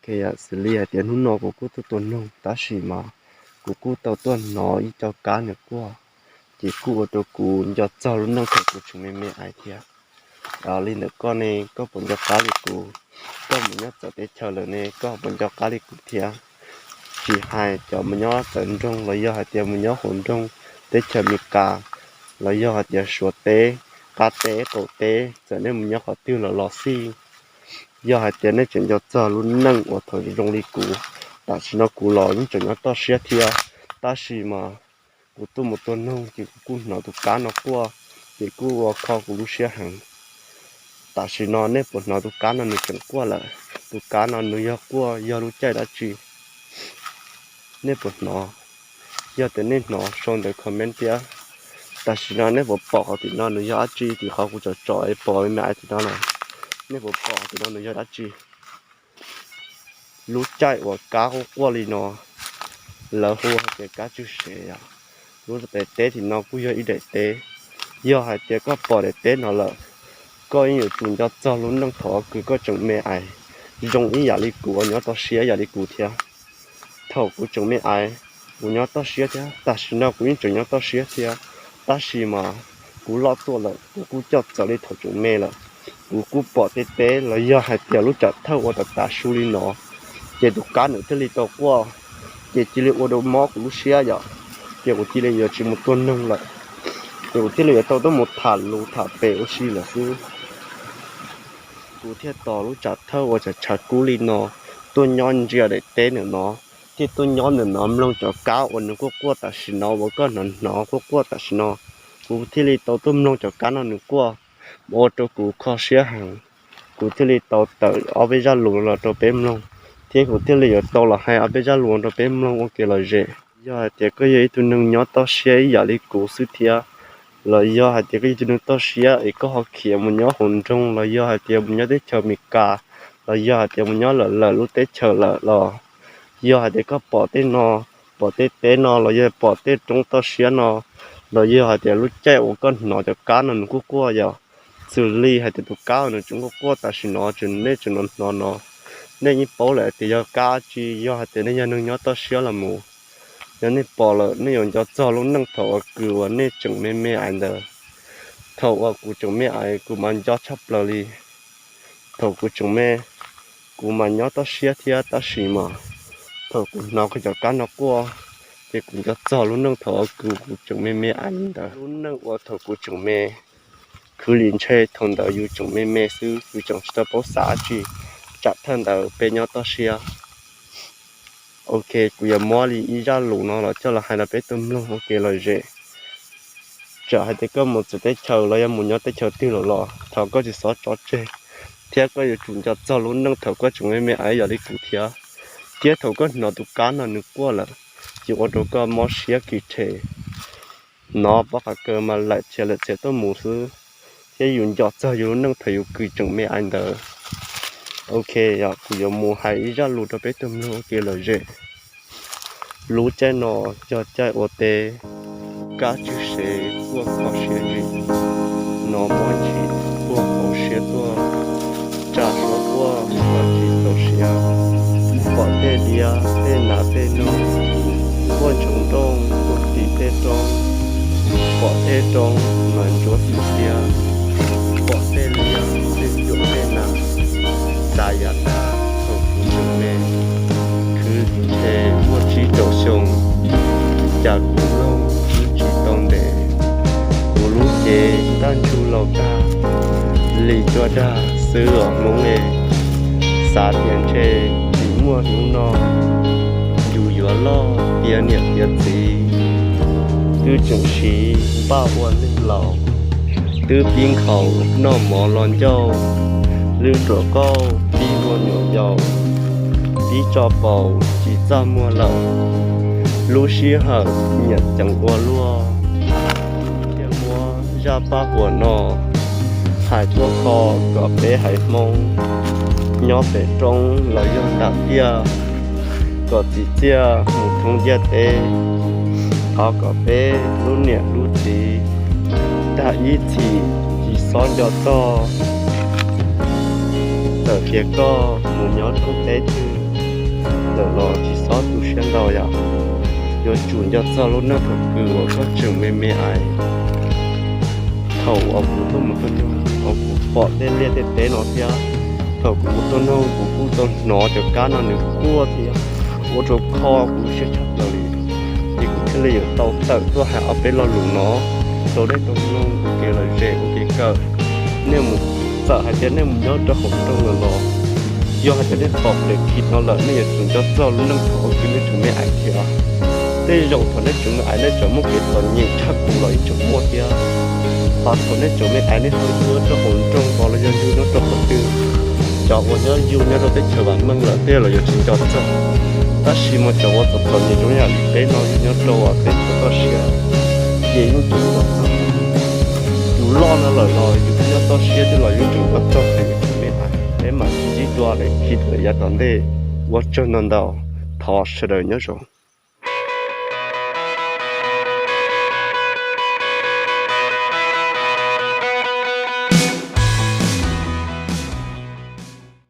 Xws li hais tias hnub no kuv kuj tuaj tua noog tab sis mas kuv kuj tau tuaj hnov ib co kab nws quaj, ces kuj ua rau kuv nco txog lub neej thaum kuv tseem me me aiv thiab. Li ntawm koj ne, koj puas nco qab li kuv? Koj mus nyob txawv teb chaws lawm ne, koj puas nco qab li kuv thiab? Tsis hais cov mus nyob txawv nroog los yog hais tias mus nyob hauv nroog teb chaws Amelikas, los yog hais tias Suav teb, qab teb qaum teb, txawm nej mus nyob qhov twg los los xij, yog hais tias nej tseem nco txog lub neej uas thaum zoo li kuv, tam sim no kuv los yeej tseem nyob toj siab thiab. Tab sis mas kuv tuaj mus tua noog ces kuv kuj hnov tus kab no quaj, ces kuj ua kho kuv lub siab heev. Tam sim no nej puas hnov tus kab no nws tseem quaj lawm? Tus kab no nws yog quaj yog lub caij dab tsi? Nej puas hnov? Yog tias nej hnov sau ntawv comment thiab. Tam sim no nej puas pom qhov tim no nws yog dab tsi? Tim qhov kuv tsom tsom pom me me tim no na, nej puas pom qhov tim no nws yog dab tsi? Lub caij uas kab quaj quaj li no, lawv hu hais tias kab tswj sev os. Lub daim teb tim no kuj yog ib daim teb. Yog hais tias koj pom daim teb no lawm, koj yeej yuav tsum nco txog lub neej thaum kws koj tseem me aiv, zoo ib yam li kuv uas nyob toj siab ib yam li kuv thiab. Thaum kuv tseem me aiv, kuv nyob toj siab thiab, tam sim no kuv yeej tseem nyob toj siab thiab. Tab sis mas kuv loj tuaj lawm, kuv kuj coj txawv li thaum tseem me lawm. Kuv kuj pom tej teb los yog hais tias lub tsam thawj uas tav tav su li no, ces tus kab nws thiaj li tau quaj, ces cia li ua rau mob kuv lub siab yom, ces kuv cia li yuav tsis mus tua noog lawm, ces kuv thiaj li yuav tau tuaj mus tham lus tham pem ua si lawm xwb. Kuv thiaj tos lub tsam thawj uas tshav tshav kub li no tuaj nyob ntsia daim teb ntawm no, thiaj tuaj nyob ntawm no mloog cov kab uas nws quaj quaj tam sim no uas koj hnov hnov quaj quaj tam sim no. Kuv thiaj li tau tuaj mloog cov kab no nws quaj, ua rau kuv kho siab heev. Kuv thiaj li tau tawm ob peb zaj lus los rau peb mloog, thiab kuv thiaj li yuav tau los hais ob peb zaj lus rau peb mloog ua kev lom zem. Yog hais tias koj yog ib tug neeg nyob toj siab ib yam li kuv xwb thiab, los yog hais tias koj yog ib tug neeg toj siab es koj ho khiav mus nyob hauv nroog los yog hais tias mus nyob teb chaws Amelikas, los yog hais tias mus nyob lawm lawm lub teb chaws lawm los, yog hais tias koj pom tej no, pom tej teb no los yog pom tej roob toj siab no, los yog hais tias lub caij uas koj hnov cov kab no nws quaj quaj yom, xws li hais tias tus kab uas nws tseem quaj quaj tam sim no tseem nej tseem hnov no, nej yeej paub lawm tias yog kab tsi, yog hais tias nej yog neeg nyob toj siab los mus. Yog nej pom lawm nej yuav nco txog lub neej thaum uas kws uas nej tseem me me aiv ntawd. Thaum uas kuv tseem me aiv kuv mas nco tshaj plaws li. Thaum kuv tseem me, kuv mas nyob toj siab thiab tab sis mas thaum kuv hnov cov kab no quaj, ces kuv nco txog lub neej thaum uas kws kuv tseem me me aiv ntawd. Lub neej uas thaum kuv tseem me, khwv li ntshe thaum ntawd yus tseem me me xwb, yus tseem tsis tau paub xav dab tsi, tsam thawj ntawd peb nyob toj siab. Ok, kuv yuav muab li ib zaj lus no los coj los hais rau peb tau mloog ua kev lom zem. Txawm hais tias koj mus txawv teb chaws los yog mus nyob teb chaws twg los los thov koj tsis txhob tso tseg, thiab koj yuav tsum nco txog lub neej thaum koj tseem me me aiv yam li kuv thiab. Thiab thaum koj hnov tus kab no nws quaj lawm, ces ua rau koj mob siab kis rhe. Hnov pob qa kaws mas laim txhia lawm txhia tuaj mus xwb, thiab yus nco txog yus lub neej thaum yus kws tseem me aiv ntawd. Ok, yog kuv yuav mus hais ib zaj lus rau peb tau mloog ua kev lom zem. Lub caij no yog caij ua teb, kab tswj sev quaj kho siab zim, nov mob ntshis quaj kho siab tuaj, tsa suab quaj kho tsis txaus siab, pom tej liab tej nas tej noog, quaj ntsoov nrooj quaj tim tej roob, pom tej roob mas ntsuab xwb xiab, pom tej liab tej cuam tej nas, xav yav tag thaum kuv tseem me, khwv ntshe muaj tsib rau xyoo, cas kuv mloog twb tsis tau ntev. Kuv lub cev ntaj ntsug laus tag, li cua dag xwb os Hmoob e. Xav tias ntshe tsis muaj hnub no, yus yuav loj tiav niam tiav txiv, twb tseem siv npaj ua neeg laus, twb pib nkhaus noj mov los ncauj, lwj ruam qauj pib ua nyuam yaus, pib tso paus tsis txaj muag lawm, lub sij hawm nyiam ceev ua luaj. Thiaj muab zaj paj huam no hais tuaj kho kom peb haiv Hmoob nyob pem roob los yog nram tiaj, kom txim txiaj mus thoob ntiaj teb, thov kom peb lub niam lub txiv tag ib txhis tsis txhob nco txog. Txawm tias koj mus nyob thoob teb twg, lawm los tsis txhob tu siab ntau yom. Yuav tsum nco txog lub neej thaum kws uas koj tseem me me ais. Thaum uas kuv tuaj mus tuaj nyob, kuv pom tej liaj tej teb no thiab, thaum kuv mus tuaj noog kuv kuj tau hnov cov kab no nws quaj thiab ua rau kho kuv siab tshaj plaws li. Ces kuv thiaj li yuav tau tawm tuaj hais ob peb lo lus no rau nej tau mloog kuv kev lom zem ua kev kawm. Nej mus, txawm hais tias nej mus nyob rau hauv nroog lawm los, yog hais tias nej pom daim clip no lawm nej yuav tsum nco txog lub neej thaum uas kws nej tseem me ais thiab. Tej zaum thaum nej tseem me ais nej tseem muaj kev txom nyem tshaj kuv los yeej tseem muaj thiab. Hos thaum nej tseem me ais nej ho yug nyob rau hauv nroog ko los yog yug nyob rau qhov twg, cov uas nyob yug nyob rau teb chaws vam meej lawm tej los yuav tsis nco txog. Tab sis mas cov uas txom txom nyem zoo yam li peb no yug nyob rau teb chaws toj siab, ces yeej tseem nco txog. Yus loj no lawm los yus nyob toj siab tej los yeej tseem nco txog tias yus tseem me ais. Peb mam sib ntsib dua daim clip yav tom ntej. Ua tsaug ntau ntau, thov sawv daws nyob zoo.